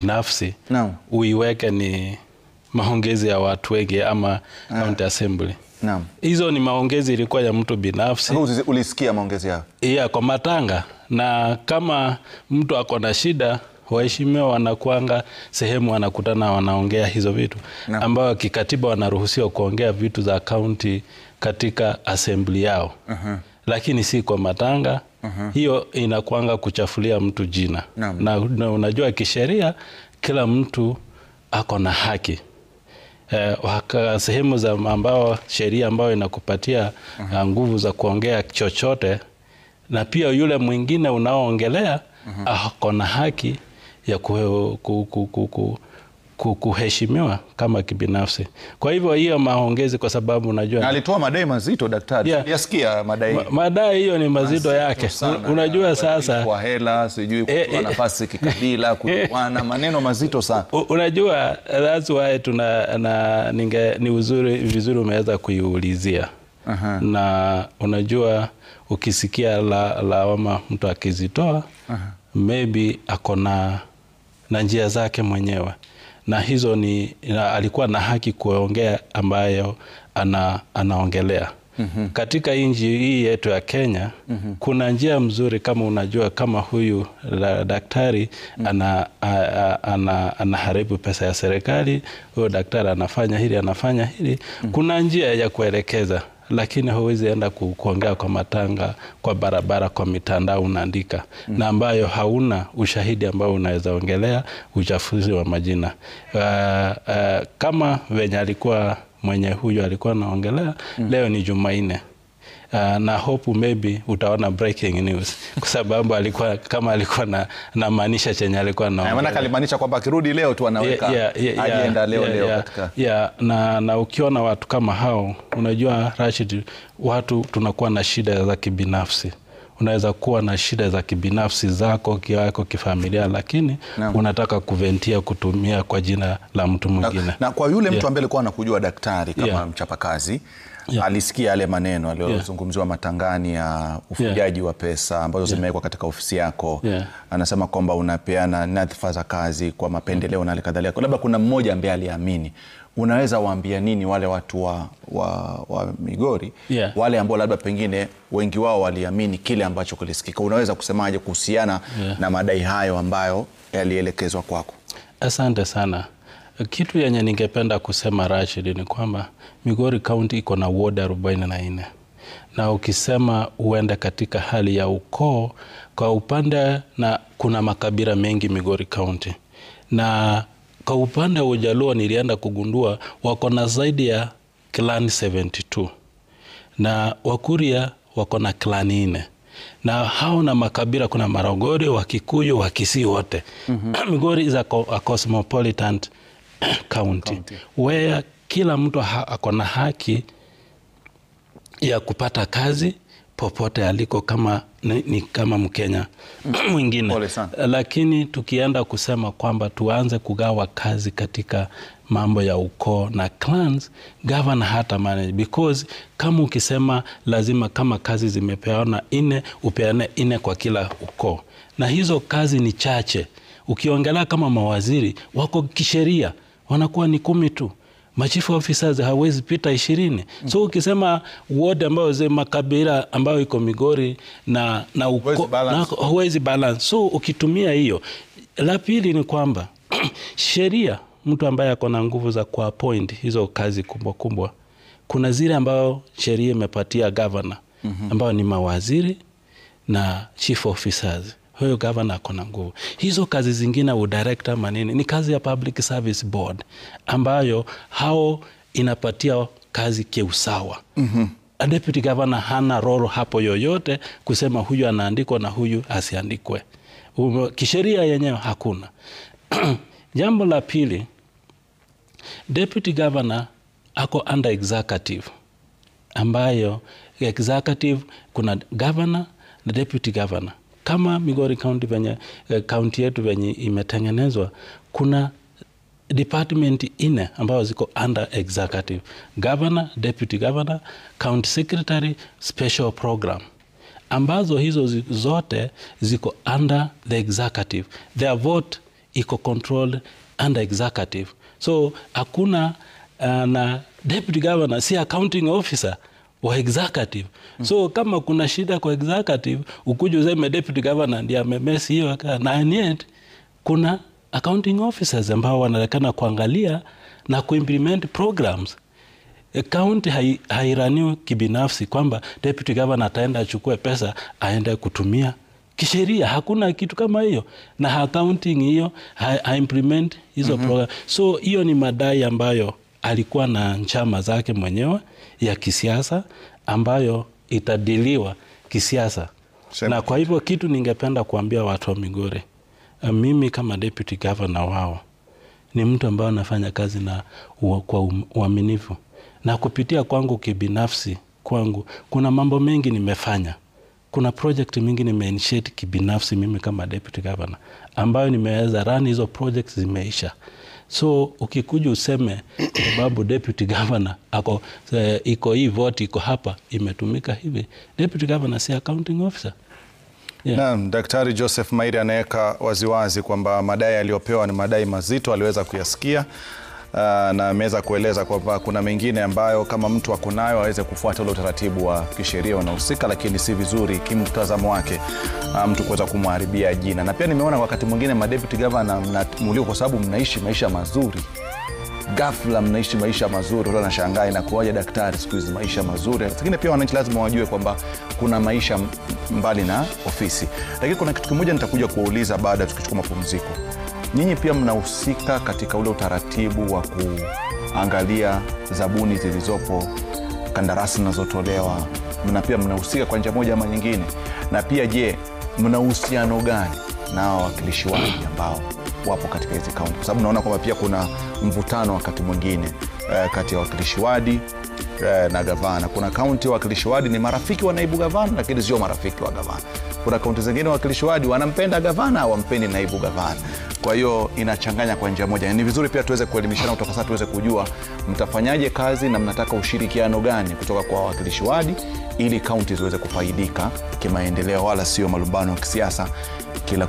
Nafsi uiweke ni maongezi ya watu wengi ama county assembly. Hizo ni maongezi ilikuwa ya mtu binafsi. Ulisikia maongezi yao? Yeah, kwa matanga. Na kama mtu ako na shida, waheshimiwa wanakuanga sehemu wanakutana wanaongea hizo vitu. Ambao kikatiba wanaruhusiwa kuongea vitu za county katika assembly yao. Lakini si kwa matanga. Hiyo inakuanga kuchafulia mtu jina. Na unajua kisheria kila mtu ako na haki. Sehemu za ambao sheria ambayo inakupatia nguvu za kuongea chochote, na pia yule mwingine unaoongelea ako na haki ya kuheshimiwa kama kibinafsi. Kwa hivyo hiyo maongezi, kwa sababu unajua alitoa madai mazito daktari. Yasikia madai. Madai hiyo ni mazito yake. Unajua sasa kwa hela, sijui kutoa nafasi kikabila, kutoana maneno mazito sana. Unajua that's why tuna na ninge ni uzuri vizuri umeweza kuiulizia. Na unajua ukisikia lawama mtu akizitoa, maybe akona na njia zake mwenyewe. Na hizo ni na alikuwa na haki kuongea ambayo anaongelea. Katika nchi hii yetu ya Kenya, kuna njia mzuri kama unajua kama huyu daktari anaharibu pesa ya serikali, huyu daktari anafanya hili, anafanya hili. Kuna njia ya kuelekeza, lakini huwezi enda kuongea kwa matanga, kwa barabara, kwa mitandao unaandika, na ambayo hauna ushahidi ambao unaweza ongelea uchafuzi wa majina. Kama venye alikuwa mwenye huyu alikuwa anaongelea, leo ni Jumanne. Na hope maybe utaona breaking news kwa sababu alikuwa kama alikuwa na maanisha chenye alikuwa na maana alimaanisha kwamba akirudi leo tu anaweka agenda leo katika na ukiona watu kama hao, unajua Rashid, watu tunakuwa na shida za kibinafsi. Unaweza kuwa na shida za kibinafsi zako kiwako kifamilia, lakini unataka kuventia kutumia kwa jina la mtu mwingine. Na kwa yule mtu ambaye alikuwa anakujua daktari kama mchapakazi, alisikia yale maneno aliyozungumziwa matangani ya ufujaji wa pesa ambazo zimewekwa katika ofisi yako. Anasema kwamba unapeana nyadhifa za kazi kwa mapendeleo na kadhalika. Labda kuna mmoja ambaye aliamini. Unaweza waambia nini wale watu wa Migori, wale ambao labda pengine wengi wao waliamini kile ambacho kilisikika? Unaweza kusemaje kuhusiana na madai hayo ambayo yalielekezwa kwako? Asante sana. Kitu yenye ningependa kusema Rashid ni kwamba Migori County iko na ward 44. Na ukisema uende katika hali ya ukoo kwa upande, na kuna makabila mengi Migori County. Na kwa upande wa Ujaluo nilienda kugundua wako na zaidi ya clan 72. Na Wakuria wako na clan 4. Na hao na makabila kuna Marogori, Wakikuyu, Wakisii wote. Migori is a cosmopolitan county where kila mtu ako na haki ya kupata kazi popote aliko kama ni kama Mkenya mwingine. Lakini tukienda kusema kwamba tuanze kugawa kazi katika mambo ya ukoo na clans, governor hata manage, because kama ukisema lazima kama kazi zimepeana 4 upeane 4 kwa kila ukoo, na hizo kazi ni chache. Ukiongelea kama mawaziri wako kisheria wanakuwa ni 10 tu. Machifu officers hawezi pita 20. So ukisema ward ambayo zile makabila ambayo iko Migori na uko huwezi balance. So ukitumia hiyo. La pili ni kwamba sheria, mtu ambaye ako na nguvu za kuappoint hizo kazi kubwa kubwa, kuna zile ambayo sheria imepatia governor, ambao ni mawaziri na chief officers. Huyo governor ako na nguvu. Hizo kazi zingine u director manini ni kazi ya Public Service Board ambayo hao inapatia kazi kiusawa. A deputy governor hana role hapo yoyote kusema huyu anaandikwa na huyu asiandikwe. Kisheria yenyewe hakuna. Jambo la pili, deputy governor ako under executive, ambayo executive kuna governor na deputy governor. Kama Migori County venye county yetu venye imetengenezwa, kuna department 4 ambazo ziko under executive: governor, deputy governor, county secretary, special program, ambazo hizo zote ziko under the executive. Their vote iko controlled under executive. So hakuna na deputy governor si accounting officer wa executive. So kama kuna shida kwa executive, ukuje useme deputy governor ndiye amemesi hiyo, na and yet kuna accounting officers ambao wanaonekana kuangalia na kuimplement programs. County hairaniwi kibinafsi kwamba deputy governor ataenda achukue pesa aende kutumia. Kisheria hakuna kitu kama hiyo, na accounting hiyo haimplement hizo program. So hiyo ni madai ambayo alikuwa na njama zake mwenyewe ya kisiasa ambayo itadiliwa kisiasa. Na kwa hivyo kitu ningependa kuambia watu wa Migori, mimi kama deputy governor wao ni mtu ambaye anafanya kazi na kwa uaminifu, na kupitia kwangu kibinafsi kwangu kuna mambo mengi nimefanya. Kuna project mingi nimeinitiate kibinafsi mimi kama deputy governor ambayo nimeweza run hizo projects zimeisha. So ukikuja useme sababu deputy governor ako iko hii vote iko hapa imetumika hivi, deputy governor si accounting officer. Yeah. Naam, Daktari Joseph Maire anaweka waziwazi kwamba madai aliyopewa ni madai mazito, aliweza kuyasikia na ameweza kueleza kwamba kuna mengine ambayo kama mtu ako nayo aweze kufuata ule utaratibu wa kisheria unahusika, lakini si vizuri kimtazamo wake mtu kuweza kumharibia jina. Na pia nimeona wakati mwingine ma deputy governor mnamulio kwa sababu mnaishi maisha mazuri. Ghafla mnaishi maisha mazuri, watu wanashangaa inakuwaje daktari siku hizi maisha mazuri. Lakini pia wananchi lazima wajue kwamba kuna maisha mbali na ofisi. Lakini kuna kitu kimoja nitakuja kuuliza baada tukichukua mapumziko. Nyinyi pia mnahusika katika ule utaratibu wa kuangalia zabuni zilizopo, kandarasi zinazotolewa, mna pia mnahusika kwa njia moja ama nyingine? Na pia je, mna uhusiano gani na wawakilishi wadi ambao wapo katika hizi kaunti? Kwa sababu naona kwamba pia kuna mvutano wakati mwingine kati ya wawakilishi wadi na gavana. Kuna kaunti wawakilishi wadi ni marafiki wa naibu gavana lakini sio marafiki wa gavana. Kuna kaunti zingine wawakilishi wadi wanampenda gavana, hawampendi naibu gavana. Kwa hiyo inachanganya kwa njia moja. Ni vizuri pia tuweze kuelimishana kutoka sasa, tuweze kujua mtafanyaje kazi na mnataka ushirikiano gani kutoka kwa wawakilishi wadi ili kaunti ziweze kufaidika kimaendeleo, wala sio malumbano ya kisiasa kila